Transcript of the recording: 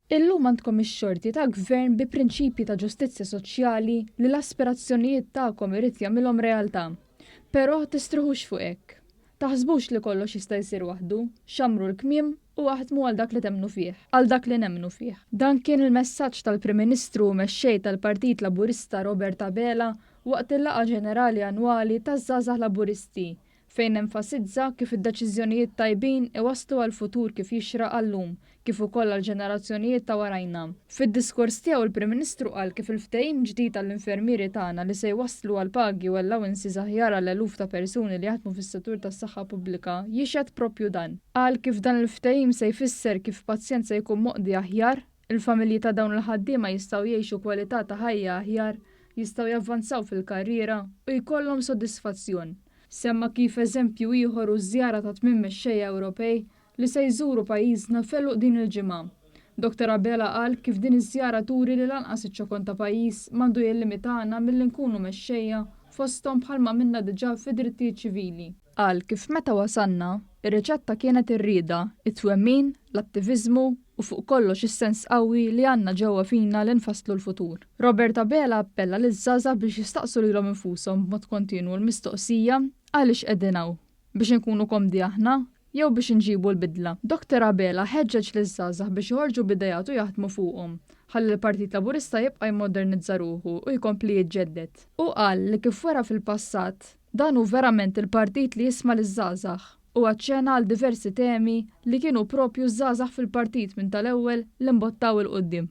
Illum għandkom ix-xorti ta' gvern bi prinċipji ta' ġustizzja soċjali li l-aspirazzjonijiet tagħkom irid jagħmilhom realtà. Però tistrieħux fuq hekk. Taħsbux li kollox jista' jsir waħdu, xammru l-kmiem u aħdmu għal dak li temmnu fih, għal dak li nemmnu fih. Dan kien il-messaġġ tal-Prim Ministru u Mexxej tal-Partit Laburista Robert Abela waqt il-Laqgħa Ġenerali Annwali taż-Żgħażagħ Laburisti fejn enfasizza kif id-deċiżjonijiet tajbin iwasslu għal futur kif jixraq għal-lum kif ukoll għall-ġenerazzjonijiet ta' warajna. Fid-diskors tiegħu l-Prim Ministru qal kif il-ftehim ġdid għall-infermieri tagħna li se jwasslu għal pagi u allowances aħjar għal eluf ta' persuni li jaħdmu fis-settur tas-saħħa pubblika jixhed proprju dan. Qal kif dan il-ftehim se jfisser kif pazjent se jkun moqdi aħjar, il-familji ta' dawn il-ħaddiema jistgħu jgħixu kwalità ta' ħajja aħjar, jistgħu javvanzaw fil-karriera u jkollhom sodisfazzjon. Semma kif eżempju ieħor hu ż-żjara ta' tmien mexxejja Ewropej li se jżuru pajjiżna f'għeluq din il-ġimgħa. Dottor Abela qal kif din iż-żjara turi li lanqas iċ-ċokon ta' pajjiż m'għandu jillimitana milli nkunu mexxejja fosthom bħalma għamilna diġà fid-drittijiet ċivili. Qal kif meta wasalna, ir-riċetta kienet ir-rieda, it-twemmin, l-attiviżmu u fuq kollox is-sens qawwi li għandna ġewwa fina li nfasslu l-futur. Robert Abela appella liż-żgħażagħ biex jistaqsu lilhom infushom b'mod kontinwu l-mistoqsija għaliex qegħdin hawn? Biex inkunu komdi aħna jew biex inġibu l-bidla? Dottor Abela ħeġġeġ liż-żgħażagħ biex joħorġu b'ideat u jaħdmu fuqhom, ħalli l-Partit Laburista jibqa' jimmodernizza ruħu u jkompli jiġġedded. Hu qal li kif wera fil-passat, dan hu verament il-partit li jisma' liż-żgħażagħ u aċċena għal diversi temi li kienu proprju ż-żgħażagħ fil-partit minn tal-ewwel li mbottaw 'il quddiem.